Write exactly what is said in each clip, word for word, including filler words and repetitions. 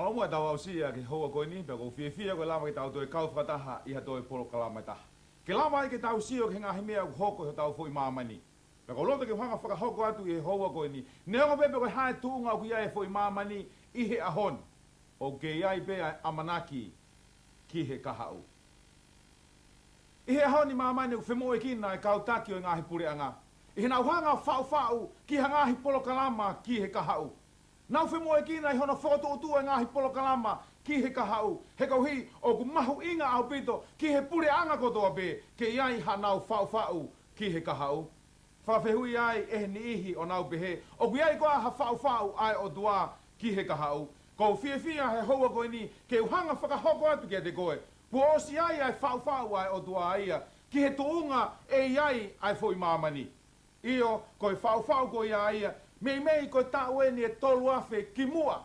ʻOmai ʻetau aʻusia ki he houa ko eni, pea ʻoku ou fiefia ko e lava ke tau toe kau fakataha ʻi ha toe polokalama ʻe taha. Ke lava ai ke tau sio ki he ngaahi meʻa ʻoku hoko ʻi hotau foʻi māmani. Pea ʻoku ou loto ke u hanga fakahoko atu ʻi he houa ko eni, neongo pē pe ko e hā e tuʻunga ʻoku ʻi ai e foʻi māmani ʻi he ʻaho ni, ʻoku kei ʻi ai pē ʻa e ʻamanaki ki he kahaʻu. ʻI he ʻaho ni, māmani ʻoku femoʻuekina e kau taki ʻo e ngaahi puleʻanga ʻi heʻenau hanga ʻo faʻufaʻu ki ha ngaahi polokalama ki he kahaʻu. Nau femoʻuekina ʻi hono fokotuʻutuʻu e ngaahi polokalama ki he kahaʻu, he koeʻuhi ʻoku mahuʻinga ʻaupito ki he puleʻanga kotoa pē ke ʻi ai haʻanau faʻufaʻu ki he kahaʻu. Fakafehuʻi ai ʻe he niʻihi ʻo nau pehē, ʻoku ʻi ai koā ha faʻufaʻu ʻa e ʻOtua ki he kahaʻu? ʻOku ou fiefia he houa ko eni ke u hanga fakahoko atu kiate koe kuo ʻosi ʻi ai ʻa e faʻufaʻu ʻa e ʻOtua ia ki he tuʻunga ʻe ʻi ai ʻa e foʻi māmani. ʻIo, ko e faʻufaʻu ko ia ia, meimei ko e taʻu eni ʻe tolu afe kimuʻa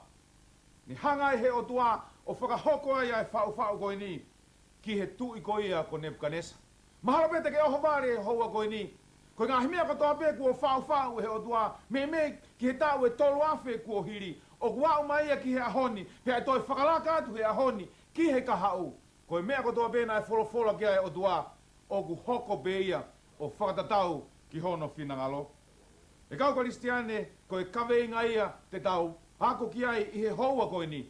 ne hanga ai he ʻOtua ʻo fakahoko ai ʻa e faʻufaʻu ko eni ki he tuʻi ko ia ko Nepukanesa. Mahalo pē te ke ʻohovale he houa ko eni, ko e ngaahi meʻa kotoa pē kuo faʻufaʻu ʻe he ʻOtua meimei ki he taʻu ʻe tolu afe kuo hili, ʻoku aʻu mai ia ki he ʻaho ni, pea ʻe toe fakalaka atu he ʻaho ni ki he kahaʻu. Ko e meʻa kotoa pē naʻe folofola ki ai e ʻOtua, ʻoku hoko pē ia ʻo fakatatau ki hono finangalo. ʻE kau Kalisitiane, ko e kaveinga ia te tau ako ki ai ʻi he houa ko eni.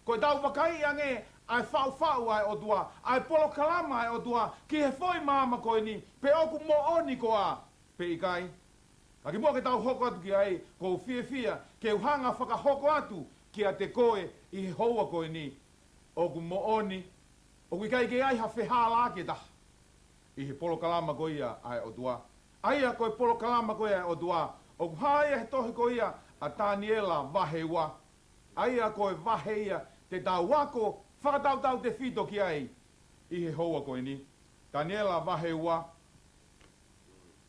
Ko ʻetau vakaiʻi ange ʻa e faʻufaʻu ʻa e ʻOtua, ʻa e polokalama ʻa e ʻOtua ki he foʻi māmani ko eni, pe ʻoku moʻoni koā pe ʻikai. Ka kimuʻa ke tau hoko atu ki ai, ʻoku ou fiefia ke u hanga fakahoko atu kiate koe ʻi he houa ko eni, ʻoku moʻoni, ʻoku ʻikai ke ʻi ai ha fehālaaki ʻe taha ʻi he polokalama ko ia ʻa e ʻOtua. ʻA ia ko e polokalama ko ia ʻa e ʻOtua, ʻoku hā ia he tohi ko ia ʻa Taniela vahe ua. ʻA ia ko e vahe ia te tau ako fakatautautefito ki ai ʻi he houa ko eni. Taniela vahe ua,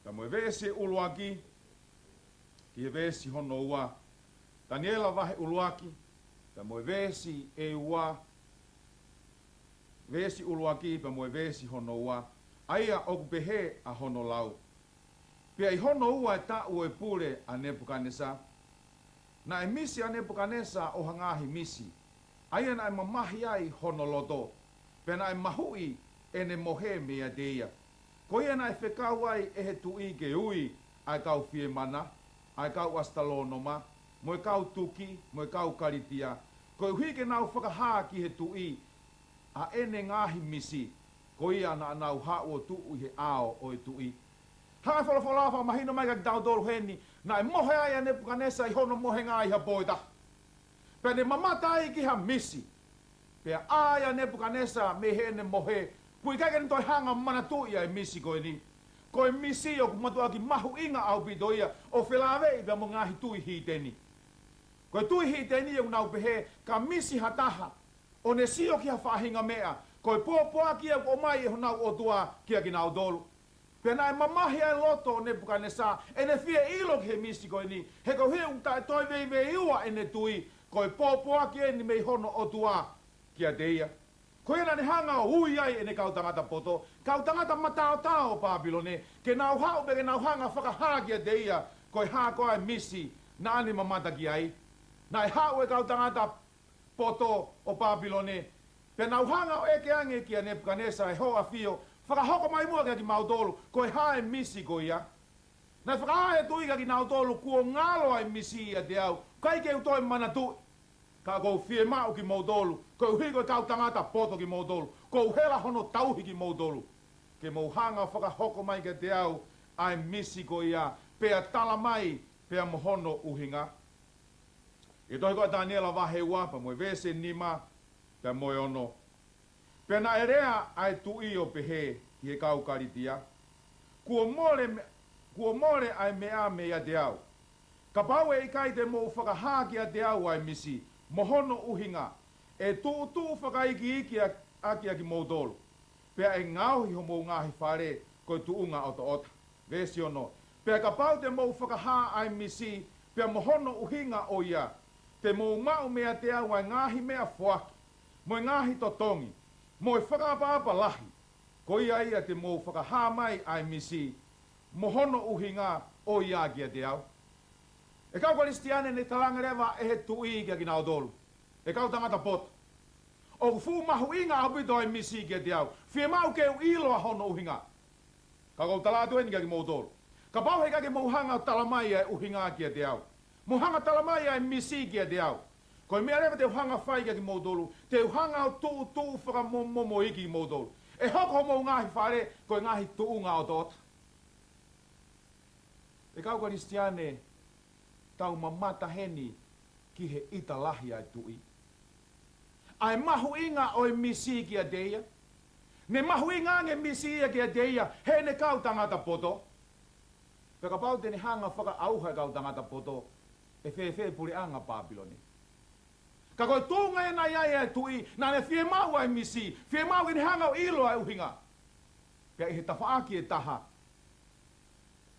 pea mo e veesi ʻuluaki ki he veesi hono ua. Taniela vahe ʻuluaki, pea mo e veesi ʻe ua, veesi ʻuluaki pea mo e veesi hono ua. ʻA ia ʻoku pehē ʻa hono lau: Pea ʻi hono ua e taʻu ʻo e pule ʻa Nepukanesa, naʻe misi ʻa Nepukanesa ʻo ha ngaahi misi, ʻa ia naʻe mamahi ai hono loto, pea naʻe mahuʻi ʻene mohe meiate ia. Ko ia naʻe fekau ai ʻe he tuʻi ke ui ʻa e kau fiemana, ʻa e kau ʻasitalōnoma, mo e kau tuki, mo e kau Kalitia, koeʻuhi ke nau fakahā ki he tuʻi ʻa ʻene ngaahi misi, ko ia naʻa nau haʻu ʻo tuʻu ʻi he ʻao ʻo e tuʻi. Hanga e folofola ʻo fakamahino mai kiate kitautolu heni, naʻe mohe ai ʻa Nepukanesa ʻi hono mohenga ʻi ha pō ʻe taha. Pea ne mamata ai ki ha misi. Pea ʻā ai ʻa Nepukanesa mei heʻene mohe, ʻoku ʻikai ke ne toe hanga ʻo manatuʻi ʻa e misi ko eni. Ko e misi ʻoku mātuʻaki mahuʻinga ʻaupito ia ʻo felāveʻi pea mo e ngaahi tui hīteni. Ko e tui hīteni ʻoku nau pehē, ka misi ha taha ʻo ne sio ki ha faʻahinga meʻa, ko e pōpoaki ia ʻoku ʻomai ʻe honau ʻotua kiate kinautolu. Pea naʻe mamahi ʻa e loto ʻo Nepukanesa ʻene fie ʻilo ki he misi ko eni, he koeʻuhi ʻoku taʻe toe veiveiua ʻene tui, ko e pōpoaki eni mei hono ʻotua kiate ia. Ko ia naʻa ne hanga ʻo ui ai ʻene kau tangata poto, kau tangata mataotao ʻo Pāpilone, ke nau haʻu pea ke nau hanga ʻo fakahā kiate ia ko e hā koā e misi naʻa ne mamata ki ai. Naʻe haʻu e kau tangata poto ʻo Pāpilone, pea nau hanga ʻo ʻeke ange kia Nepukanesa ʻa e hoʻo ʻafio, fakahoko mai muʻa kiate kimautolu ko e hā e misi ko ia. Naʻe fakahā ʻe he tuʻi kiate kinautolu, kuo ngalo ʻa e misi ʻiate au, ʻikai ke u toe manatuʻi. Ka ʻoku ou fiemaʻu kimoutolu, koeʻuhi ko e kau tangata poto kimoutolu, ʻoku ou hela hono tauhi kimoutolu, ke mou hanga ʻo fakahoko mai kiate au ʻa e misi ko ia, pea tala mai pea mo hono ʻuhinga. ʻI he tohi ko ia ʻa Taniela vahe ua pea mo e veesi nima pea mo e ono. Pea naʻe lea ʻa e tuʻi ʻo pehē ki he kau Kalitia, kuo mole me-, kuo mole ʻa e meʻa meiate au. Kapau ʻe ʻikai te mou fakahā kiate au ʻa e misi mo hono ʻuhinga, ʻe tuʻutuʻu fakaikiiki ʻa, ʻaki ʻa kimoutolu, pea ʻe ngaohi homou ngaahi fale ko e tuʻunga ʻotaʻota. Veesi ono. Pea kapau te mou fakahā ʻa e misi pea mo hono ʻuhinga ʻo ia, te mou maʻu meiate au ʻa e ngaahi meʻafoaki, mo e ngaahi totongi, mo e fakaʻapaʻapa lahi. Ko ia ia te mou fakahā mai ʻa e misi mo hono ʻuhinga ʻo ia kiate au. ʻE kau Kalisitiane, ne talaange leva ʻe he tuʻi kiate kinautolu, ʻE kau tangata poto, ʻoku fuʻu mahuʻinga ʻaupito ʻa e misi kiate au. Fiemaʻu ke u ʻilo ʻa hono ʻuhinga. Ka ʻoku ou tala atu eni kiate kimoutolu, kapau he ʻikai ke mou hanga ʻo tala mai ʻa e ʻuhinga kiate au, mou hanga ʻo tala mai ʻa e misi kiate au, ko e meʻa leva te u hanga ʻo fai kiate kimoutolu, te u hanga ʻo tuʻutuʻu fakamomomoʻi kimoutolu. ʻE hoko homou ngaahi fale ko e ngaahi tuʻunga ʻotoʻota. ʻE kau Kalisitiane, tau mamata heni ki he ʻita lahi ʻa e tuʻi, ʻa e mahuʻinga ʻo e misi kiate ia. Ne mahuʻinga ange misi ia kiate ia heʻene kau tangata poto. Pea kapau te ne hanga ʻo fakaʻauha e kau tangata poto, ʻe fēfē puleʻanga Pāpilone? Ka ko e tuʻunga ena ia ʻa e tuʻi, naʻa ne fiemaʻu ʻa e misi, fiemaʻu ke ne hanga ʻo ʻilo ʻa e ʻuhinga. Pea ʻi he tafaʻaki ʻe taha,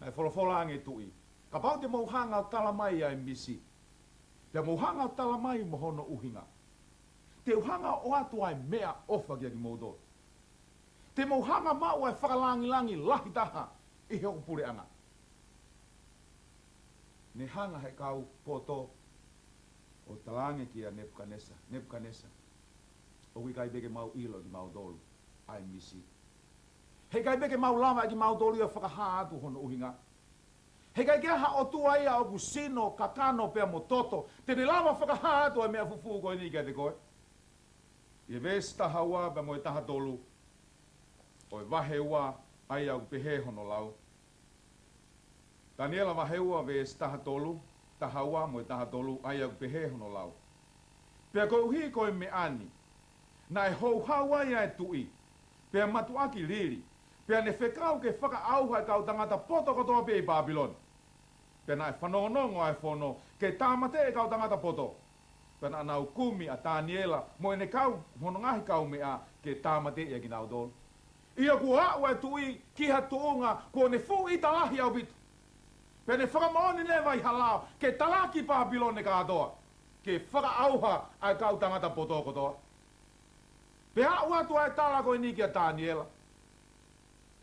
naʻe folofola ange e tuʻi, kapau te mou hanga ʻo tala mai ʻa e misi, pea mou hanga ʻo tala mai mo hono ʻuhinga, te u hanga ʻo ʻoatu ʻa e meʻaʻofa kiate kimoutolu. Te mou hanga ʻo maʻu ʻa e fakalāngilangi lahi taha ʻi hoku puleʻanga. Ne hanga he kau poto ʻo talaange kia Nepukanesa, Nepukanesa, ʻoku ʻikai pē ke mau ʻilo ʻe kimautolu ʻa e misi. He ʻikai pē ke mau lava ʻe kimautolu ia ʻo fakahā atu hono ʻuhinga. He ʻikai ke ʻi ai ha ʻotua ia ʻoku sino, kakano pea mo toto te ne lava ʻo fakahā atu ʻa e meʻa fufū ko eni kiate koe. ʻI he veesi taha ua pea mo e taha tolu ʻo e vahe ua, ʻa ia ʻoku pehē hono lau. Taniela vahe ua veesi taha tolu, taha ua mo e taha tolu, ʻa ia ʻoku pehē hono lau. Pea koeʻuhi ko e meʻa ni, naʻe houhau ai ʻa e tuʻi, pea matuʻaki lili, pea ne fekau ke fakaʻauha e kau tangata poto kotoa pē ʻi Pāpilone. Pea naʻe fanongonongo ʻa e fono ke tāmateʻi e kau tangata poto. Pea naʻa nau kumi ʻa Taniela mo ʻene kau, hono ngaahi kaumeʻa ke tāmateʻi ʻa kinautolu. ʻIo, kuo aʻu ʻa e tuʻi ki ha tuʻunga kuo ne fuʻu ʻita lahi ʻaupito. Pea ne fakamoʻoni leva ʻi ha lao ke talaki Pāpilone kātoa, ke fakaʻauha ʻa e kau tangata poto kotoa. Pea aʻu atu ʻa e tala ko eni kia Taniela.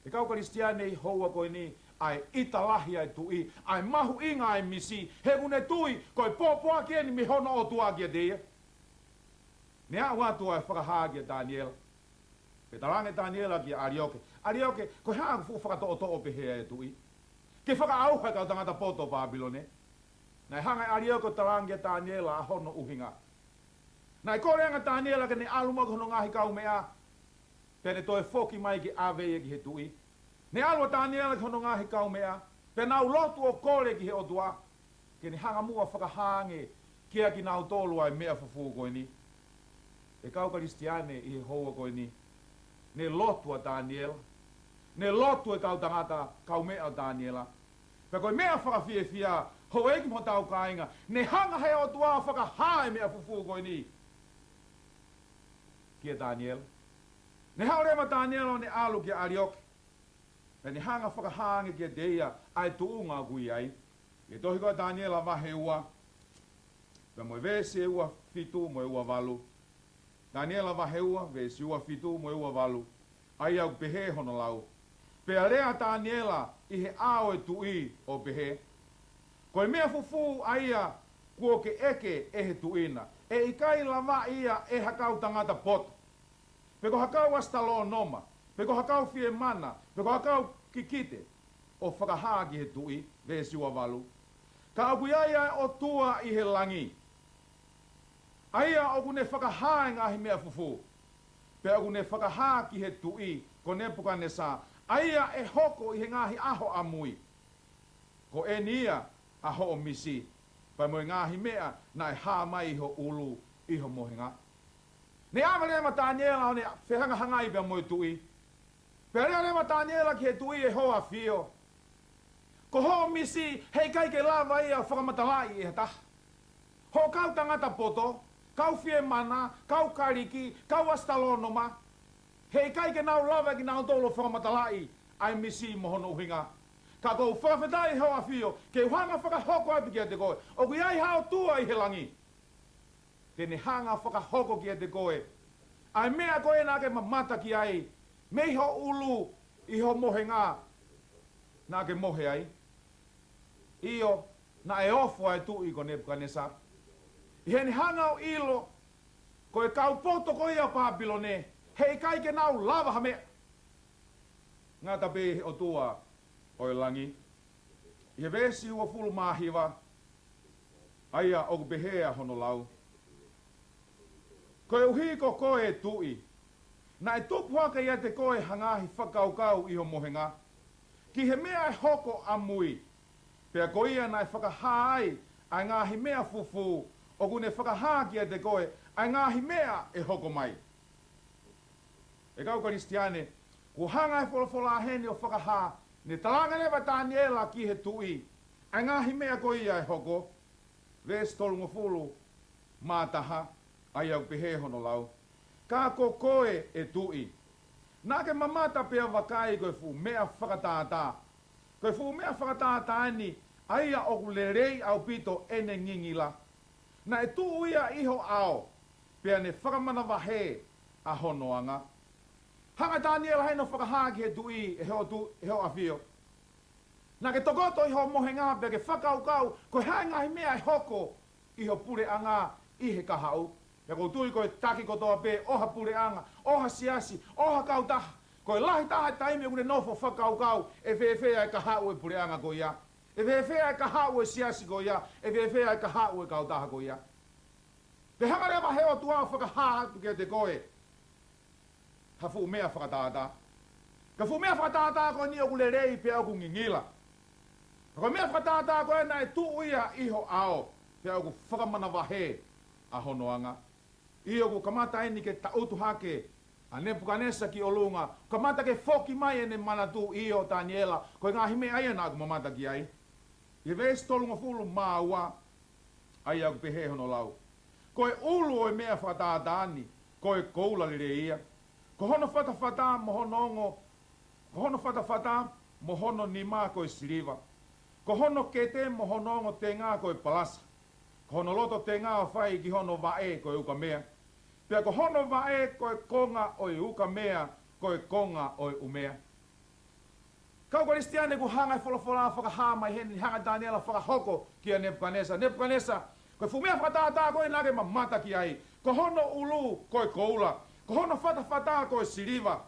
ʻE kau Kalisitiane, ʻi he houa ko eni, ʻa e ʻita lahi ʻa e tuʻi, ʻa e mahuʻinga ʻa e misi, he ʻoku ne tui ko e pōpoaki eni mei hono ʻOtua kiate ia. Ne aʻu atu ʻa e fakahā kia Taniela. Pea talaange ʻe Taniela kia ʻAlioke, ʻAlioke, ko e hā ʻoku fuʻu fakatoʻotoʻo pehē ai e tuʻi ke fakaʻauha e kau tangata poto ʻo Pāpilone? Naʻe hanga ʻe ʻAlioke ʻo talaange kia Taniela ʻa hono ʻuhinga. Naʻe kole ange ʻa Taniela ke ne ʻalu mo hono ngaahi kaumeʻa, pea ne toe foki mai ke ʻave ia ki he tuʻi. Ne ʻalu ʻa Taniela ki hono ngaahi kaumeʻa, pea nau lotu ʻo kole ki he ʻOtua ke ne hanga muʻa ʻo fakahā ange kia kinautolu ʻa e meʻa fufū ko eni. ʻE kau Kalisitiane, ʻi he houa ko eni, ne lotu ʻa Taniela, ne lotu e kau tangata kaumeʻa ʻo Taniela. Pea ko e meʻa fakafiefia, houʻeiki mo hotau kāinga, ne hanga he ʻOtua ʻo fakahā e meʻa fufū ko eni kia Taniela. Ne haʻu leva ʻa Taniela ʻo ne ʻalu kia ʻAlioke, pea ne hanga ʻo fakahā ange kiate ia ʻa e tuʻunga ʻoku ʻi ai. ʻI he tohi ko ia ʻa Taniela vahe ua, pea mo e veesi ʻe ua fitu mo e ua valu. Taniela vahe ua, veesi ua fitu mo e ua valu, ʻa ia ʻoku pehē hono lau. Pea lea ʻa Taniela ʻi he ʻao ʻo e tuʻi ʻo pehē, Ko e meʻa fufū ʻa ia kuo ke ʻeke ʻe he tuʻi na, ʻe ʻikai lavaʻi ia ʻe ha kau tangata poto, pe ko ha kau ʻasitalōnoma, pe ko ha kau fiemana, pe ko ha kau kikite, ʻo fakahā ki he tuʻi. Veesi ua valu. Ka ʻoku ʻi ai ʻa e ʻOtua ʻi he langi, ʻa ia ʻoku ne fakahā e ngaahi meʻa fufū, pea ʻoku ne fakahā ki he tuʻi ko Nepukanesa ʻa ia ʻe hoko ʻi he ngaahi ʻaho ʻamui. Ko eni ia ʻa hoʻo misi, pea mo e ngaahi meʻa naʻe hā mai ʻi ho ʻulu ʻi ho mohenga. Ne ʻave leva ʻa Taniela ʻo ne fehangahangai pea mo e tuʻi. Pea lea leva ʻa Taniela ki he tuʻi, ʻE Hoʻo ʻAfio, ko hoʻo misi he ʻikai ke lava ia ʻo fakamatalaʻi ʻe ha taha. Hoʻo kau tangata poto, kau fiemana, kau kaliki, kau ʻasitalōnoma, he ʻikai ke nau lava ʻe kinautolu ʻo fakamatalaʻi ʻa e misi mo hono ʻuhinga. Ka ʻoku ou fakafetaʻi, Hoʻo ʻAfio, ke u hanga ʻo fakahoko atu kiate koe, ʻoku ʻi ai ha ʻOtua ʻi he langi te ne hanga ʻo fakahoko kiate koe ʻa e meʻa ko ē naʻa ke mamata ki ai, mei ho ʻulu ʻi ho mohenga naʻa ke mohe ai. ʻIo, naʻe ofo ʻa e tuʻi ko Nepukanesa ʻi heʻene hanga ʻo ʻilo Ko e kau poto ko ia ʻo Pāpilone, heʻikai ke nau lava ha meʻa. Ngata pē he ʻOtua ʻo e langi. ʻI he veesi uofulu mā hiva, ʻa ia ʻoku pehē ʻa hono lau: Koeʻuhi ko koe ʻe Tuʻi, naʻe tupu hake ʻiate koe ha ngaahi fakakaukau ʻi ho mohenga ki he meʻa ʻe hoko ʻamui. Pea ko ia naʻe fakahā ai ʻa e ngaahi meʻa fufū, ʻoku ne fakahā kiate koe ʻa e ngaahi meʻa ʻe hoko mai. ʻE kau Kalisitiane, kuo hanga ʻe he folofola heni ʻo fakahā, ne talaange leva ʻe Taniela ki he tuʻi ʻa e ngaahi meʻa ko ia ʻe hoko. Veesi tolungofulu mā taha, ʻa ia ʻoku pehē hono lau: Ka ko koe ʻe Tuʻi, naʻa ke mamata pea vakai ko e fuʻu meʻa fakatātā, ko e fuʻu meʻa fakatātā eni, ʻa ia ʻoku lelei ʻaupito ʻene ngingila. Naʻe tuʻu ia ʻi ho ʻao, pea ne fakamanavahē ʻa hono anga. Hanga ʻe Taniela heni ʻo fakahā ki he tuʻi, ʻe hoʻo tu-, ʻe hoʻo ʻafio, naʻa ke tokoto ʻi hoʻo mohenga pea ke fakakaukau ko e hā e ngaahi meʻa ʻe hoko ʻi ho puleʻanga ʻi he kahaʻu. Pea ʻoku ou tui ko e taki kotoa pē ʻo ha puleʻanga, ʻo ha siasi, ʻo ha kautaha, ko e lahi taha e taimi ʻoku ne nofo fakakaukau ʻe fēfē ʻa e kahaʻu ʻo e puleʻanga ko ia, ʻe fēfē ʻa e kahaʻu ʻo e siasi ko ia, ʻe fēfē ʻa e kahaʻu ʻo e kautaha ko ia. Pea hanga leva ʻe he ʻOtua ʻo fakahā atu kiate koe ha fuʻu meʻa fakatātā. Ka ko e fuʻu meʻa fakatātā ko eni ʻoku lelei pea ʻoku ngingila. Ka ko e meʻa fakatātā ko ē naʻe tuʻu ia ʻi ho ʻao, pea ʻoku fakamanavahē ʻa hono anga. ʻIo, kuo kamata eni ke taʻutu hake ʻa Nepukanesa ki ʻolunga, kamata ke foki mai ʻene manatu. ʻIo Taniela, ko e ngaahi meʻa ia naʻa ku mamata ki ai. ʻI he veesi tolungofulu mā ua, ʻa ia ʻoku pehē hono lau: Ko e ʻulu ʻo e meʻa fakatātā ni, ko e koula lelei ia. Ko hono fatafata mo hono ongo, ko hono fatafata mo hono nima ko e siliva. Ko hono kete mo hono ongo tenga ko e palasa. Ko hono loto tenga ʻo fai ki hono vaʻe ko e ukamea. Pea ko hono vaʻe ko e konga ʻo e ukamea, ko e konga ʻo e ʻumea. Kau Kalisitiane, kuo hanga ʻe he folofola ʻo fakahā mai heni, hanga ʻe Taniela ʻo fakahoko kia Nepukanesa. Nepukanesa, ko e fuʻu meʻa fakatātā ko ē naʻa ke mamata ki ai, ko hono ʻulu ko e koula, ko hono fatafata ko e siliva,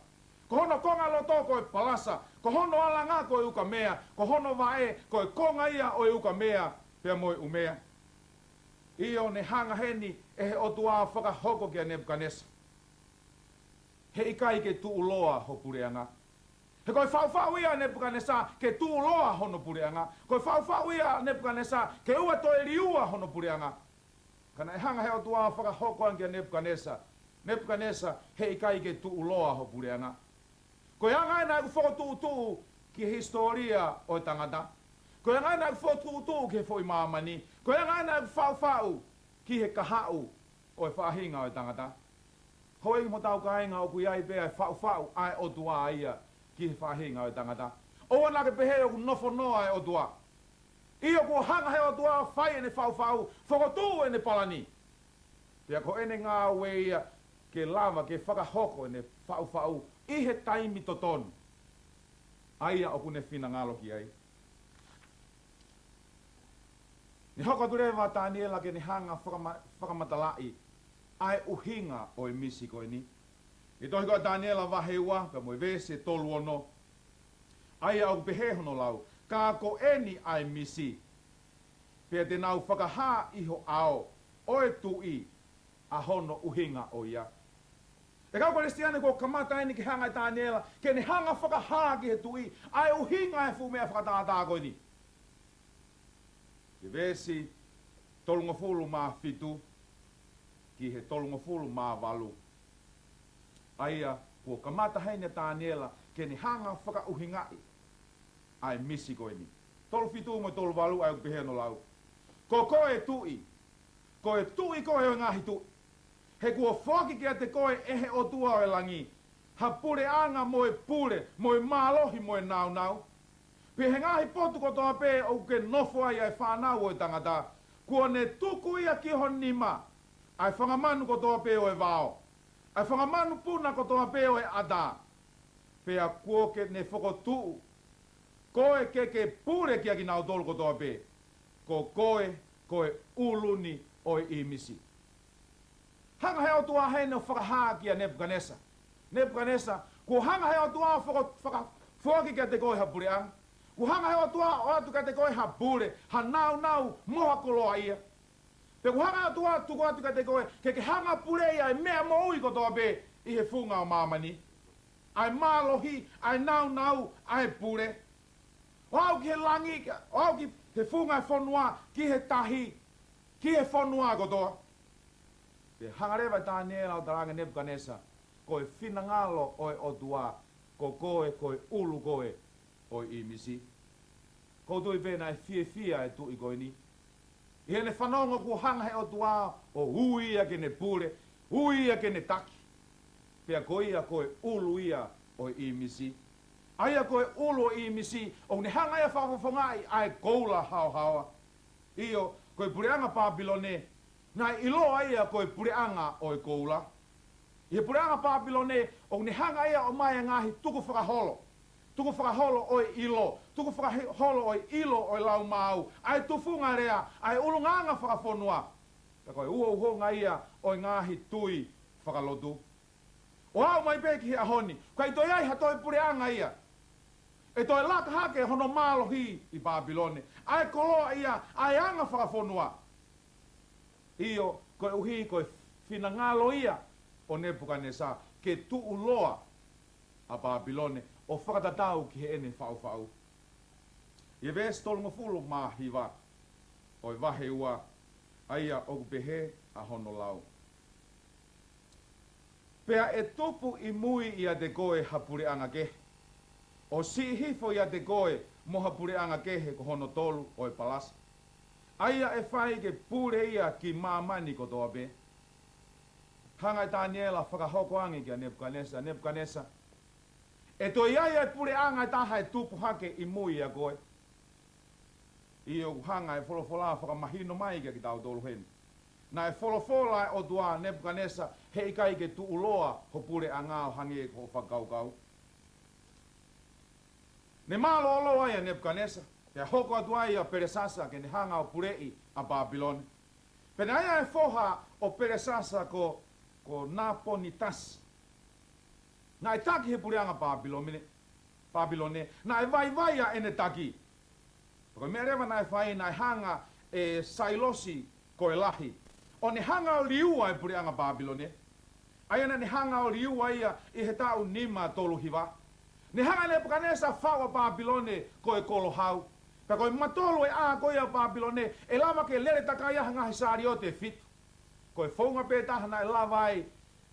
ko hono konga loto ko e palasa, ko hono alanga ko e ukamea, ko hono vaʻe ko e konga ia ʻo e ukamea pea mo e ʻumea. ʻIo, ne hanga heni ʻe he ʻOtua ʻo fakahoko kia Nepukanesa, heʻikai ke tuʻuloa ho puleʻanga. He ko e faʻufaʻu ia ʻa Nepukanesa ke tuʻuloa hono puleʻanga. Ko e faʻufaʻu ia ʻa Nepukanesa ke ʻoua toe liua hono puleʻanga. Ka naʻe hanga ʻe he ʻOtua ʻo fakahoko ange kia Nepukanesa, Nepukanesa, heʻikai ke tuʻuloa ho puleʻanga. Ko e anga ia naʻa ku fokotuʻutuʻu ki he hisitōlia ʻo e tangata. Ko e anga ia naʻa ku fokotuʻutuʻu ki he foʻi māmani. Ko e anga ia naʻa ku faʻufaʻu ki he kahaʻu ʻo e faʻahinga ʻo e tangata. Houʻeiki mo hotau kāinga, ʻoku ʻi ai pē ʻa e faʻufaʻu ʻa e ʻOtua ia ki he faʻahinga ʻo e tangata. ʻOua naʻa ke pehē ʻoku nofo noa ʻa e ʻOtua. ʻIo, kuo hanga ʻe he ʻOtua ʻo fai ʻene faʻufaʻu, fokotuʻu ʻene palani. Pea ko ʻene ngāue ia ke lava ke fakahoko ʻene faʻufaʻu ʻi he taimi totonu ʻa ia ʻoku ne finangalo ki ai. Ne hoko atu leva ʻa Taniela ke ne hanga ʻo fakama-, fakamatalaʻi ʻa e ʻuhinga ʻo e misi ko eni. ʻI he tohi ko ia ʻa Taniela vahe ua, pea mo e veesi tolu ono, ʻa ia ʻoku pehē hono lau: Ka ko eni ʻa e misi, pea te nau fakahā ʻi ho ʻao, ʻo e tuʻi, ʻa hono ʻuhinga ʻo ia. ʻE kau Kalisitiane, kuo kamata eni ke hanga ʻe Taniela ke ne hanga ʻo fakahā ki he tuʻi ʻa e ʻuhinga ʻo e fuʻu meʻa fakatātā ko eni. ʻI he veesi tolungofulu mā fitu ki he tolungofulu mā valu, ʻa ia kuo kamata heni ʻa Taniela ke ne hanga ʻo fakaʻuhingaʻi ʻa e misi ko eni. Tolu fitu mo e tolu valu, ʻa ia ʻoku pehē hono lau: Ko koe ʻe Tuʻi, ko e Tuʻi koe ʻo e ngaahi tuʻi. He kuo foaki kiate koe ʻe he ʻOtua ʻo e langi ha puleʻanga mo e pule, mo e mālohi, mo e nāunau. Pea ʻi he ngaahi potu kotoa pē ʻoku ke nofo ai ʻa e fānau ʻo e tangata, kuo ne tuku ia ki ho nima ʻa e fanga manu kotoa pē ʻo e vao, ʻa e fanga manu puna kotoa pē ʻo e ʻatā. Pea kuo ke ne fokotuʻu koe ke ke pule kiate kinautolu kotoa pē. Ko koe, ko e ʻulu ni ʻo e ʻīmisi. Hanga he ʻOtua heni ʻo fakahā kia Nepukanesa. Nepukanesa, kuo hanga he ʻOtua ʻo faka-, fakafoaki kiate koe ha puleʻanga. Kuo hanga he ʻOtua ʻo ʻoatu kiate koe ha pule, ha nāunau mo ha koloaʻia. Pea kuo hanga he ʻOtua ʻo tuku atu kiate koe, ke ke hanga ʻo puleʻi ʻa e meʻa moʻui kotoa pē ʻi he funga ʻo māmani. ʻA e mālohi, ʻa e nāunau, ʻa e pule. ʻO aʻu ki he langi, ʻo aʻu ki he funga ʻo e fonua, ki he tahi, ki he fonua kotoa. Pea hanga leva ʻe Taniela ʻo talaange kia Nepukanesa, ko e finangalo ʻo e ʻOtua, ko koe, ko e ʻulu koe ʻo e ʻīmisi. ʻOku ou tui pē naʻe fiefia e tuʻi ko eni ʻi heʻene fanongo kuo hanga he ʻOtua ʻo ui ia ke ne pule, ui ia ke ne taki. Pea ko ia ko e ʻulu ia ʻo e ʻīmisi. ʻA ia ko e ʻulu ʻo e ʻīmisi, ʻoku ne hanga ia ʻo fakafofongaʻi ʻa e koula haohaoa. ʻIo, ko e puleʻanga Pāpilone, naʻe ʻiloa ia ko e puleʻanga ʻo e koula. ʻI he puleʻanga Pāpilone, ʻoku ne hanga ia ʻo ʻomai e ngaahi tukufakaholo. Tukufakaholo ʻo e ʻilo, tukufakaholo ʻo e ʻilo ʻo e lau maau, ʻa e tufunga lea, ʻa e ʻulungaanga fakafonua. Pea ko e uhouhonga ia ʻo e ngaahi tui fakalotu. ʻO aʻu mai pē ki he ʻaho ni, ʻikai toe ʻi ai ha toe puleʻanga ia ʻe toe laka hake hono mālohi ʻi Pāpilone, ʻa e koloaʻia, ʻa e anga fakafonua. ʻIo, koeʻuhi ko e finangalo ia ʻo Nepukanesa ke tuʻuloa ʻa Pāpilone ʻo fakatatau ki heʻene faʻufaʻu. ʻI he veesi tolungofulu mā hiva ʻo e vahe ua, ʻa ia ʻoku pehē ʻa hono lau. Pea ʻe tupu ʻi mui ʻiate koe ha puleʻanga kehe, ʻo siʻi hifo ʻiate koe mo ha puleʻanga kehe ko hono tolu ʻo e palasa, ʻa ia ʻe fai ke pule ia ki māmani kotoa pē. Hanga ʻe Taniela ʻo fakahoko ange kia Nepukanesa, Nepukanesa, ʻe toe ʻi ai ʻa e puleʻanga ʻe taha ʻe tupu hake ʻi mui ʻia koe. ʻIo, ʻoku hanga e folofola ʻo fakamahino mai kia kitautolu heni. Naʻe folofola e ʻOtua, Nepukanesa, heʻikai ke tuʻuloa ho puleʻanga ʻo hangē ko hoʻo fakakaukau. Ne mālōlō ai ʻa Nepukanesa, pea hoko atu ai ʻa Pelesasa ke ne hanga ʻo puleʻi ʻa Pāpilone. Pea naʻe ʻi ai e foha ʻo Pelesasa ko, ko Naponitasi. Naʻe taki he puleʻanga Pāpilone, Pāpilone, naʻe vaivai ʻa ʻene taki. Ko e meʻa leva naʻe fai, naʻe hanga ʻe Sailosi ko e Lahi ʻo ne hanga ʻo liua e puleʻanga Pāpilone. ʻA ia naʻa ne hanga ʻo liua ia ʻi he taʻu nima tolu hiva. Ne hanga ʻe Nepukanesa ʻo faʻu ʻa Pāpilone ko e kolo hau. Pea ko e matolu e ʻā ko ia ʻo Pāpilone, ʻe lava ke lele takai ai ha ngaahi saliote ʻe fitu. Ko e founga pē taha naʻe lava ai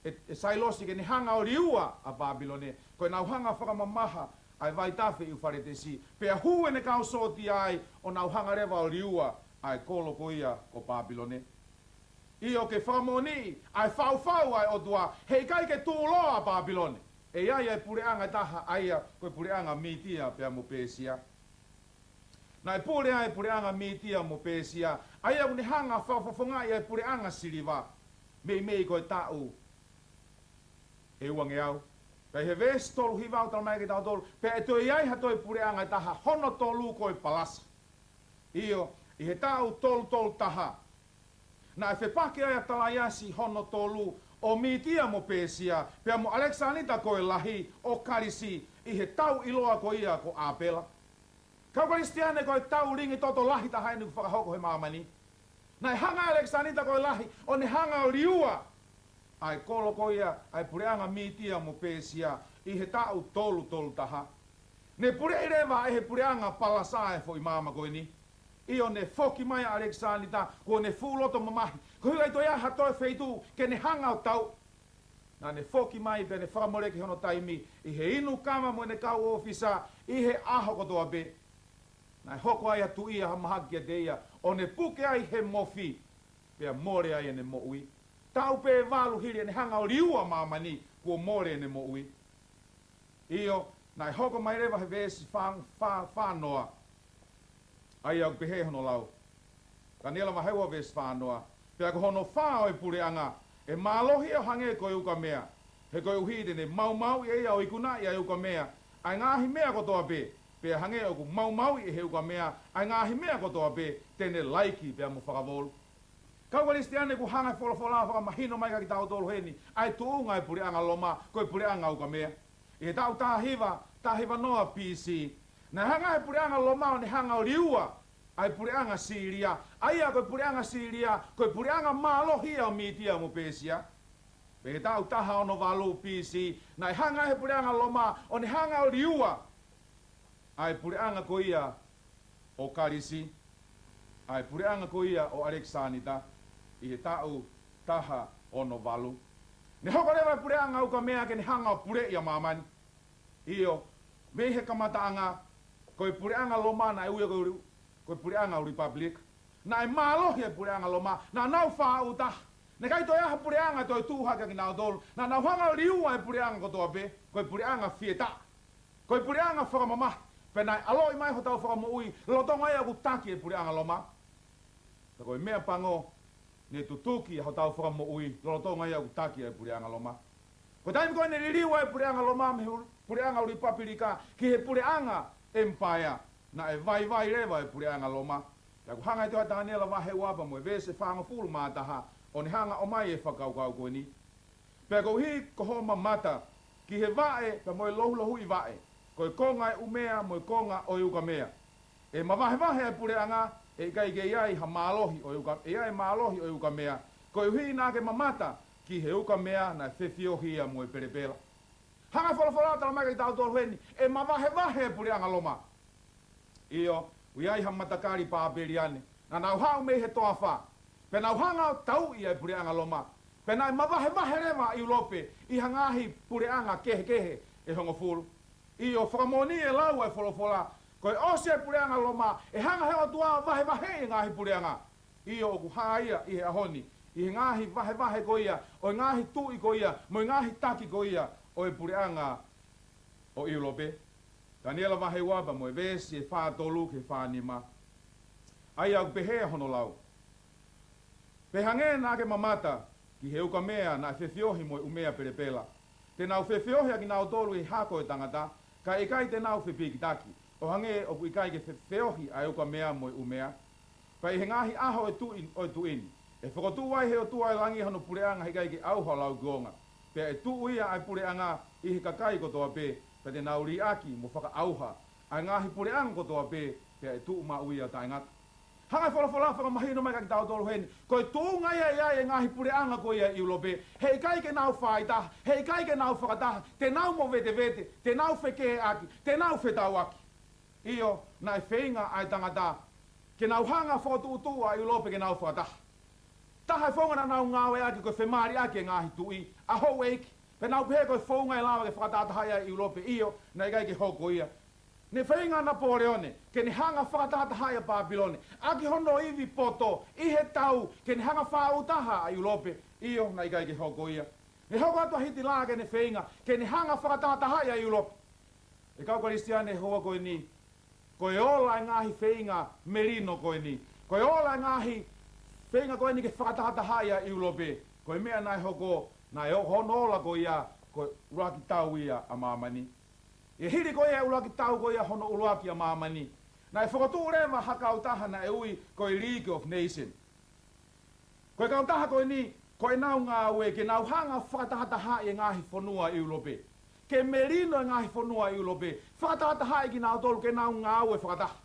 ʻe, ʻe Sailosi ke ne hanga ʻo liua ʻa Pāpilone, ko ʻenau hanga ʻo fakamamaha ʻa e vaitafe ʻIufaletesi, pea hū ʻene kau sōtia ai ʻo nau hanga leva ʻo liua ʻa e kolo ko ia ko Pāpilone. ʻIo, ke fakamoʻoniʻi ʻa e faʻufaʻu ʻa e ʻOtua, heʻikai ke tuʻuloa ʻa Pāpilone. ʻE ʻi ai ʻa e puleʻanga ʻe taha, ʻa ia ko e puleʻanga Mītia pea mo Pēsia. Naʻe pule ai e puleʻanga Mītia mo Pēsia, ʻa ia ʻoku ne hanga ʻo fakafofongaʻi ʻa e puleʻanga siliva, meimei ko e taʻu ʻe uangeau. Pea ʻi he veesi tolu hiva ʻoku talamai kia kitautolu, pea ʻe toe ʻi ai ha toe puleʻanga ʻe taha, hono tolu ko e palasa. ʻIo, ʻi he taʻu tolu tolu taha, naʻe fepaki ai ʻa Talaiasi hono tolu ʻo Mītia mo Pēsia, pea mo ʻAlekisanita ko e Lahi ʻo Kalisi, ʻi he tau ʻiloa ko ia ko ʻApela. Kau Kalisitiane, ko e tau lingi toto lahi taha eni ʻoku fakahoko he māmani. Naʻe hanga ʻe ʻAlekisanita ko e Lahi ʻo ne hanga ʻo liua ʻa e kolo ko ia, ʻa e puleʻanga Mītia mo Pēsia, ʻi he taʻu tolu tolu taha. Ne puleʻi leva ʻe he puleʻanga Palasa e foʻi maama ko eni. ʻIo, ne foki mai ʻa ʻAlekisanita, kuo ne fuʻu loto mamahi. Koeʻuhi ʻikai toe ʻi ai ha toe feituʻu ke ne hanga ʻo tau. Naʻa ne foki mai pea ne fakamoleki hono taimi ʻi he inu kava mo ʻene kau ʻōfisa ʻi he ʻaho kotoa pē. Naʻe hoko ai ʻa e tuʻi ʻo ha mahaki kiate ia, ʻo ne puke ai he mofi, pea mole ai ʻene moʻui. Taʻu pē ʻe valu hili ʻene hanga ʻo liua māmani, kuo mole ʻene moʻui. ʻIo, naʻe hoko mai leva he veesi fā, fā, fā noa, ʻa ia ʻoku pehē hono lau. Taniela vahe ua veesi fā noa. Pea ko hono fā ʻo e puleʻanga, ʻe mālohi ia ʻo hangē ko e ukamea. He koeʻuhi te ne maumauʻi ʻe ia ʻo ikunaʻi ʻa e ukamea ʻa e ngaahi meʻa kotoa pē, pea hangē ʻoku maumauʻi ʻe he ukamea ʻa e ngaahi meʻa kotoa pē, te ne laiki pea mo fakavolu. Kau Kalisitiane, ʻoku hanga ʻe he folofola ʻo fakamahino mai kiate kitautolu heni ʻa e tuʻunga ʻo e puleʻanga Loma, ko e puleʻanga ukamea. ʻI he taʻu taha hiva, taha hiva noa B C, naʻe hanga ʻe he puleʻanga Loma ʻo ne hanga ʻo liua ʻa e puleʻanga Sīlia, ʻa ia ko e puleʻanga Sīlia ko e puleʻanga mālohi ia ʻo Mītia mo Pēsia. Pea ʻi he taʻu taha ono valu B C, naʻe hanga ʻe he puleʻanga Loma ʻo ne hanga ʻo liua ʻa e puleʻanga ko ia ʻo Kalisi, ʻa e puleʻanga ko ia ʻo ʻAlekisānita, ʻi he taʻu taha ono valu. Ne hoko leva e puleʻanga ukamea ke ne hanga ʻo puleʻi ʻa māmani. ʻIo, mei he kamataʻanga, ko e puleʻanga Loma naʻe ui ia ko e, ko e puleʻanga ʻo e Republic. Naʻe mālohi e puleʻanga Loma, naʻa nau fāʻūtaha. Naʻe ʻikai toe ʻi ai ha puleʻanga ʻe toe tuʻu hake kiate kinautolu. Naʻa nau hanga ʻo liua e puleʻanga kotoa pē, ko e puleʻanga fietaʻa, ko e puleʻanga fakamamahi. Pea naʻe ʻaloʻi mai hotau Fakamoʻui lolotonga ia ʻoku taki e puleʻanga Loma. Ka ko e meʻa pango, ne tutuki ʻa hotau Fakamoʻui lolotonga ia ʻoku taki ʻa e puleʻanga Loma. Ko e taimi ko ē ne liliu ai e puleʻanga Loma mei he pu-, puleʻanga ʻo e Republic ki he puleʻanga empire, naʻe vaivai leva e puleʻanga Loma. Pea ʻoku hanga ʻe he tohi ʻa Taniela vahe ua pea mo e veesi ʻe fāngofulu mā taha ʻo ne hanga ʻo ʻomai e fakakaukau ko eni. Pea koeʻuhi ko hoʻo mamata ki he vaʻe pea mo e louhilohiʻi vaʻe, ko e konga ʻo e ʻumea mo e konga ʻo e ukamea, ʻe mavahevahe ʻa e puleʻanga, ʻe ʻikai ke ʻi ai ha mālohi ʻo e uka-, ʻe ʻi ai e mālohi ʻo e ukamea, koeʻuhi naʻa ke mamata ki he ukamea naʻe fefiohi ia mo e pelepela. Hanga ʻe he folofola ʻo tala mai kiate kitautolu heni, ʻe mavahevahe e puleʻanga Loma. ʻIo, ʻoku ʻi ai ha matakali Pāpeliane naʻa nau haʻu mei he toafa, pea nau hanga ʻo tauʻi ʻa e puleʻanga Loma. Pea naʻe mavahevahe leva ʻa ʻIulope ʻi ha ngaahi puleʻanga kehekehe ʻe hongofulu. ʻIo, fakamoʻoni e lau ʻa e folofola, ko e ʻosi e puleʻanga Loma, ʻe hanga ʻe he ʻOtua ʻo vahevaheʻi e ngaahi puleʻanga. ʻIo, ʻoku hā ia ʻi he ʻaho ni ʻi he ngaahi vahevahe ko ia ʻo e ngaahi tuʻi ko ia mo e ngaahi taki ko ia ʻo e puleʻanga ʻo ʻIulope. Taniela vahe ua pea mo e veesi ʻe fā tolu ki he fā nima. ʻA ia ʻoku pehē hono lau: Pea hangē naʻa ke mamata ki he ukamea naʻe fefiohi mo e ʻumea pelepela, te nau fefiohi ʻa kinautolu ʻi he hako ʻo e tangata, kae ʻikai te nau fepikitaki, ʻo hangē ʻoku ʻikai ke fefiohi ʻa e ukamea mo e ʻumea. Pea ʻi he ngaahi ʻaho ʻo e tuʻi, ʻo e tuʻi ni, ʻe fokotuʻu ai ʻe he ʻOtua ʻo e langi hono puleʻanga he ʻikai ke ʻauha ʻo lauikuonga. Pea ʻe tuʻu ia ʻa e puleʻanga ʻi he kakai kotoa pē, pea te nau liʻaki mo fakaʻauha ʻa e ngaahi puleʻanga kotoa pē, pea ʻe tuʻu maʻu ia taʻengata. Hanga ʻe he folofola ʻo fakamahino mai kiate kitautolu heni, ko e tuʻunga ia ʻi ai e ngaahi puleʻanga ko ia ʻi ʻIulope, he ʻikai ke nau fāitaha, he ʻikai ke nau fakataha, te nau movetevete, te nau fekeheʻaki, te nau fetauʻaki. ʻIo, naʻe feinga ʻa e tangata ke nau hanga ʻo fokotuʻutuʻu ʻa ʻIulope ke nau fakataha. Taha e founga naʻa nau ngāueʻaki ko e femaliʻaki e ngaahi tuʻi, ʻa houʻeiki. Pea nau pehē ko e founga ʻe lava ke fakatahatahaʻi ai ʻa ʻIulope. ʻIo, naʻe ʻikai ke hoko ia. Ne feinga ʻa Napoleone ke ne hanga ʻo fakatahatahaʻi ʻa Pāpilone ʻaki hono ivi poto ʻi he tau, ke ne hanga ʻo fāʻūtaha ʻa ʻIulope. ʻIo, naʻe ʻikai ke hoko ia. Ne hoko atu ʻa Hitilā ke ne feinga ke ne hanga ʻo fakatahatahaʻi ʻa ʻIulope. ʻE kau Kalisitiane, he houa ko eni, ko e ola e ngaahi feinga melino ko eni, ko e ola e ngaahi feinga ko eni ke fakatahatahaʻi ʻa ʻIulope, ko e meʻa naʻe hoko, naʻe hoko hono ola ko ia ko e ʻuluaki tau ia ʻa māmani. ʻI he hili ko ia e ʻuluaki tau ko ia hono ʻuluaki ʻa māmani, naʻe fokotuʻu leva ha kautaha naʻe ui ko e League of Nations. Ko e kautaha ko eni, ko ʻenau ngāue ke nau hanga ʻo fakatahatahaʻi e ngaahi fonua ʻi ʻIulope. Ke melino e ngaahi fonua ʻi ʻIulope, fakatahatahaʻi kinautolu ke nau ngāue fakataha.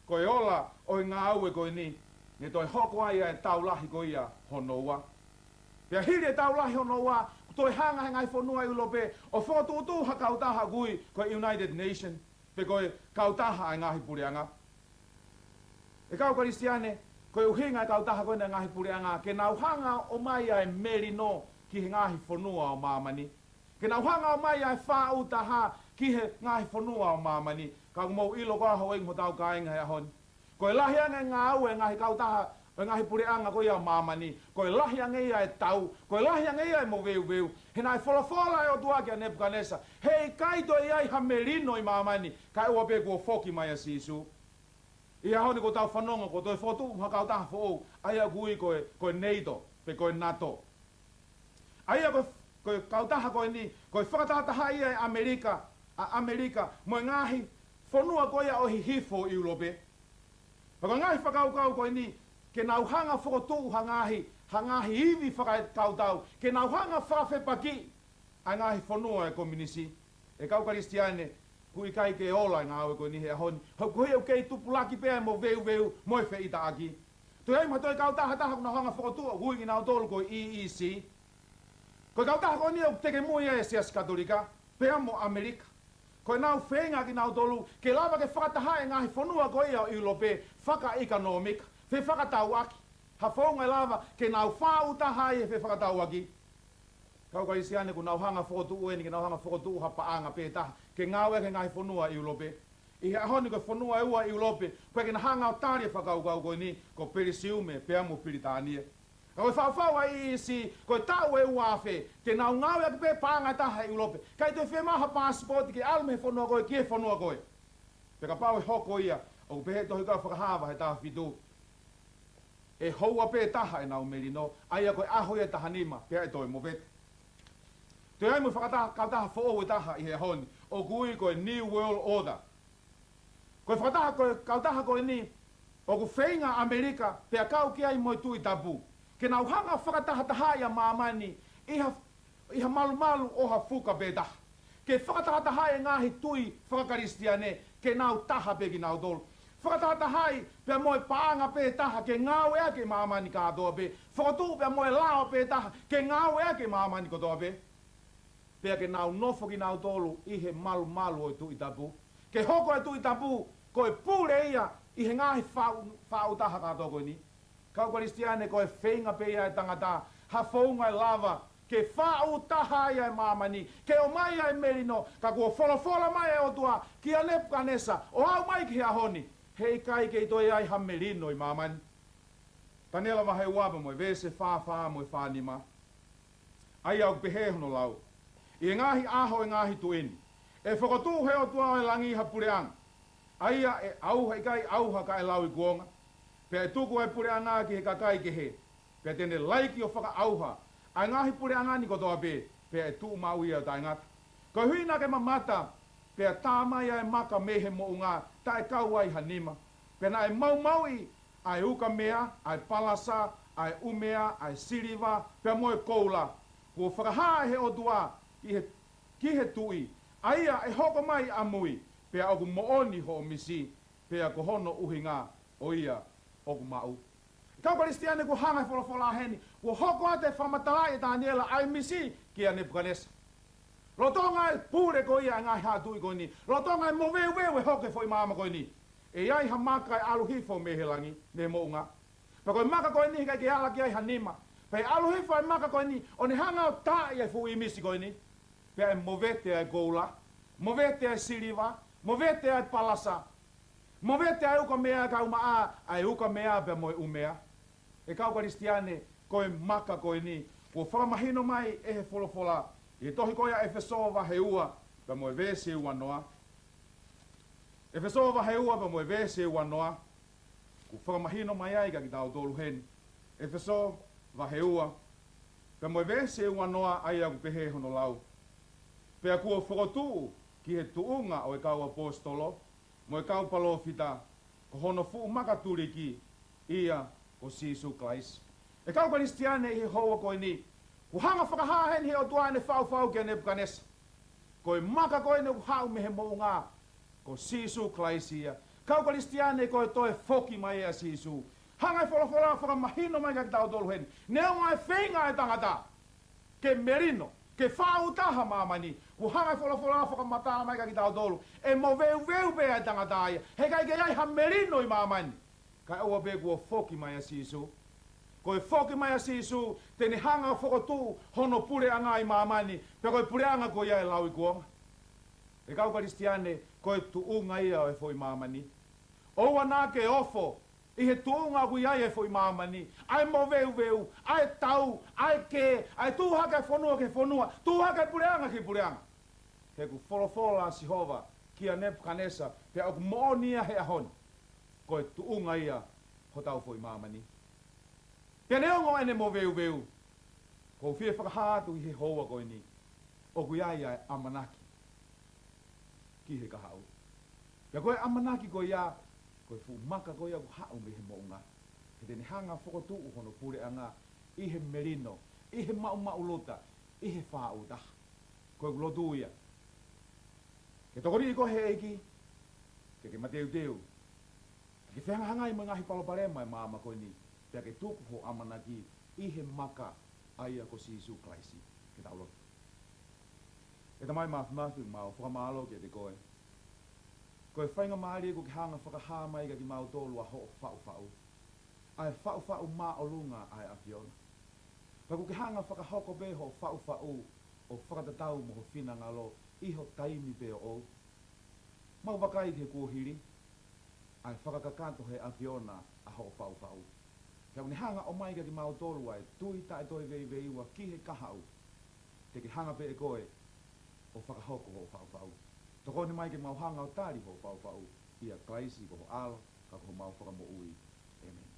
Ko e ola ʻo e ngāue ko eni, ne toe hoko ai ʻa e tau lahi ko ia hono ua. Pea hili e tau lahi hono ua, kuo toe hanga ʻe he ngaahi fonua ʻi ʻIulope ʻo fokotuʻutuʻu ha kautaha ʻoku ui ko e United Nations, pe ko e kautaha ʻa e ngaahi puleʻanga. ʻE kau Kalisitiane, ko e ʻuhinga e kautaha ko eni ʻa e ngaahi puleʻanga, ke nau hanga ʻo ʻomai ʻa e melino ki he ngaahi fonua ʻo māmani. Ke nau hanga ʻo ʻomai ʻa e fāʻūtaha ki he ngaahi fonua ʻo māmani. Ka ʻoku mou ʻilo koā, houʻeiki mo hotau kāinga, he ʻaho ni, ko e lahi ange e ngāue e ngaahi kautaha ʻo e ngaahi puleʻanga ko ia ʻo māmani, ko e lahi ange ia e tau, ko e lahi ange ia e moveuveu. He naʻe folofola e ʻOtua kia Nepukanesa, he ʻikai toe ʻi ai ha melino ʻi māmani, kae ʻoua pē kuo foki mai ʻa Sīsū. ʻI he ʻaho ni kuo tau fanongo kuo toe fokotuʻu ha kautaha foʻou, ʻa ia ʻoku ui ko e, ko e NATO, pe ko e NATO. ʻA ia ko e, ko e kautaha ko eni, ko e fakatahatahaʻi ia ʻe ʻAmelika, ʻa ʻAmelika mo e ngaahi fonua ko ia ʻo e hihifo ʻo ʻIulope. Pea ko e ngaahi fakakaukau ko eni, ke nau hanga fokotuʻu ha ngaahi, ha ngaahi ivi fakakautau, ke nau hanga fakafepakiʻi ʻa e ngaahi fonua ʻo e kominisi. ʻE kau Kalisitiane, ʻoku ʻikai ke ola e ngāue ko eni he ʻaho ni. He ko ia ʻoku kei tupulaki pē ʻa e moveuveu mo e feʻitaʻaki. Toe ʻi ai mo ha toe kautaha taha ʻoku nau hanga fokotuʻu, ʻoku ui kinautolu ko e E E C. Ko e kautaha ko eni ʻoku tekemui ʻe he Siasi Katolika pea mo ʻAmelika. Ko ʻenau feinga kinautolu ke lava ke fakatahaʻi e ngaahi fonua ko ia ʻo ʻIulope fakaʻekonōmika, fefakatauʻaki. Ha founga ʻe lava ke nau faʻu taha ai he fefakatauʻaki. Kau Kalisitiane, ʻoku nau hanga fokotuʻu eni, ke nau hanga fokotuʻu ha paʻanga pē taha ke ngāueʻaki he ngaahi fonua ʻo ʻIulope. ʻI he ʻaho ni ko e fonua ʻe ua ʻo ʻIulope ʻoku ʻikai ke na hanga ʻo tali e fakakaukau ko eni, ko Pelisiume pea mo Pilitānia. Ka ko e faʻufaʻu ʻa e E E C, ko e taʻu ʻe ua afe, te nau ngāueʻaki pē paʻanga ʻe taha ʻi ʻIulope. ʻIkai toe fiemaʻu ha paasipooti ke ʻalu mei he fonua ko ē ki he fonua ko ē. Pea kapau ʻe hoko ia, ʻoku pehē ʻe he Tohi Fakahā vahe taha fitu, ʻe houa pē taha ʻenau melino, ʻa ia ko e ʻaho ia ʻe taha nima, pea ʻe toe movete. Toe ʻi ai mo e fakataha, kautaha foʻou ʻe taha ʻi he ʻaho ni, ʻoku ui ko e New World Order. Ko e fakataha, ko e kautaha ko eni, ʻoku feinga ʻAmelika, pea kau ki ai mo e Tuʻi Tapu, ke nau hanga fakatahatahaʻi ʻa māmani ʻi ha, ʻi ha malumalu ʻo ha fuka pē taha. Ke fakatahatahaʻi e ngaahi tui fakakalisitiane, ke nau taha pē kinautolu. Fakatahatahaʻi pea mo e paʻanga pē taha ke ngāueʻaki ʻe māmani kātoa pē. Fokotuʻu pea mo e lao pē taha ke ngāueʻaki ʻe māmani kotoa pē. Pea ke nau nofo kinautolu ʻi he malumalu ʻo e Tuʻi Tapu. Ke hoko e Tuʻi Tapu ko e pule ia ʻi he ngaahi faʻu, faʻu taha kātoa ko eni. Kau Kalisitiane, ko e feinga pē ia ʻa e tangata, ha founga ʻe lava ke faʻu taha ai ʻa e māmani, ke ʻomai ʻa e melino, ka kuo folofola mai ʻa e ʻOtua kia Nepukanesa, ʻo aʻu mai ki he ʻaho ni, heʻikai kei toe ʻi ai ha melino ʻi māmani. Taniela vahe ua pea mo e veesi fā fā mo e fā nima. ʻA ia ʻoku pehē hono lau: ʻI he ngaahi ʻaho ʻo e ngaahi tuʻi ni, ʻe fokotuʻu ʻe he ʻOtua ʻo e langi ha puleʻanga, ʻa ia ʻe ʻauha, ʻikai ʻauha kae lauikuonga, pea ʻe tuku ʻa e puleʻanga ki he kakai kehe, pea te ne laiki ʻo fakaʻauha ʻa e ngaahi puleʻanga ni kotoa pē, pea ʻe tuʻu maʻu ia ʻo taʻengata. Koeʻuhi naʻa ke mamata, pea tā mai ʻa e maka mei he moʻunga taʻe kau ai ha nima, pea naʻe maumauʻi ʻa e uka meʻa, ʻa e palasa, ʻa e ʻū meʻa, ʻa e siliva, pea mo e koula, kuo fakahā ʻe he ʻOtua ki he, ki he tuʻi, ʻa ia ʻe hoko mai ʻamui, pea ʻoku moʻoni hoʻo misi, pea ko hono ʻuhinga ʻo ia ʻoku maʻu. Kau Kalisitiane, kuo hanga ʻe he folofola heni, kuo hoko atu e fakamatalaʻi ʻe Taniela ʻa e misi kia Nepukanesa. Lolotonga e pule ko ia ʻa e ngaahi haʻa tuʻi ko eni, lolotonga e moveuveu ʻe hoko he foʻi māmani ko eni, ʻe ʻi ai ha maka ʻe ʻalu hifo mei he langi, mei he moʻunga. Pea ko e maka ko eni heʻikai ke ala ki ai ha nima. Pea ʻe ʻalu hifo ʻa e maka ko eni ʻo ne hanga ʻo taaʻi e fuʻu ʻīmisi ko eni. Pea ʻe movete ʻa e koula, movete ʻa e siliva, movete ʻa e palasa, movete ʻa e uka meʻa, kae ʻumaʻā ʻa e uka meʻa pea mo e ʻū meʻa. ʻE kau Kalisitiane, ko e maka ko eni kuo fakamahino mai ʻe he folofola ʻi he tohi ko ia ʻEfesō vahe ua pea mo e veesi ua noa. ʻEfesō vahe ua pea mo e veesi ua noa, kuo fakamahino mai ai kia kitautolu heni. ʻEfesō vahe ua pea mo e veesi ua noa, ʻa ia ʻoku pehē hono lau: Pea kuo fokotuʻu ki he tuʻunga ʻo e kau ʻaposetolo mo e kau palōfita, ko hono fuʻu makatuliki, ia ko Sīsū Kalaisi. ʻE kau Kalisitiane, ʻi he houa ko eni, kuo hanga fakahā heni ʻe he ʻOtua ʻene faʻufaʻu kia Nepukanesa, ko e maka ko eni ʻoku haʻu mei he moʻunga, ko Sīsū Kalaisi ia. Kau Kalisitiane, ko e toe foki mai ʻa Sīsū. Hanga ʻe he folofola ʻo fakamahino mai kia kitautolu heni, neongo e feinga ʻa e tangata ke melino, ke faʻu taha ʻa māmani, kuo hanga ʻe he folofola ʻo fakamatala mai kia kitautolu, ʻe moveuveu pē ʻa e tangata ia, heʻikai ke ʻi ai ha melino ʻi māmani, kae ʻoua pē kuo foki mai ʻa Sīsū. Ko e foki mai ʻa Sīsū, te ne hanga ʻo fokotuʻu hono puleʻanga ʻi māmani, pea ko e puleʻanga ko ia ʻe lauikuonga. ʻE kau Kalisitiane, ko e tuʻunga ia ʻo e foʻi māmani. ʻOua naʻa ke ofo ʻi he tuʻunga ʻoku ʻi ai e foʻi māmani, ʻa e moveuveu, ʻa e tau, ʻa e kē, ʻa e tuʻu hake ʻa e fonua ki he fonua, tuʻu hake ʻa e puleʻanga ki he puleʻanga. He kuo folofola ʻa Sihova kia Nepukanesa, pea ʻoku moʻoni ia he ʻaho ni, ko e tuʻunga ia hotau foʻi māmani. Pea neongo ʻene moveuveu, ʻoku ou fie fakahā atu ʻi he houa ko eni, ʻoku ʻi ai ʻa e ʻamanaki ki he kahaʻu. Pea ko e ʻamanaki ko ia, ko e fuʻu maka ko ia ʻoku haʻu mei he moʻunga, Te ne hanga ʻo fokotuʻu hono puleʻanga ʻi he melino, ʻi he maʻumaʻuluta, ʻi he faʻu taha. Ko ʻeku lotu ia. Ke tokoniʻi koe ʻe he ʻEiki, ke ke mateuteu, ke ke fehangahangai mo e ngaahi palopalema ʻo e māmani ko eni, pea ke tuku hoʻo ʻamanaki ʻi he maka ʻa ia ko Sīsū Kalaisi. Ke tau lotu. ʻE Tamai Māfimafi, mau fakamālō kiate koe. Ko e faingamālie kuo ke hanga ʻo fakahā mai kiate kimautolu ʻa hoʻo faʻufaʻu. ʻA e faʻufaʻu māʻolunga ʻa e ʻAfiona. Pea kuo ke hanga ʻo fakahoko pē hoʻo faʻufaʻu ʻo fakatatau mo ho finangalo ʻi ho taimi pē ʻoʻou. Mau vakai ki he kuohili, ʻa e fakakakato ʻe he ʻAfiona ʻa hoʻo faʻufaʻu. Pea kuo ne hanga ʻo ʻomai kiate kimautolu ʻa e tui taʻetoeveiveiua ki he kahaʻu, te ke hanga pē ʻe koe ʻo fakahoko hoʻo faʻufaʻu. Tokoni mai ke mau hanga ʻo tali hoʻo faʻufaʻu, ʻia Kalaisi ko ho ʻAlo, ka ko homau Fakamoʻui. ʻĒmeni.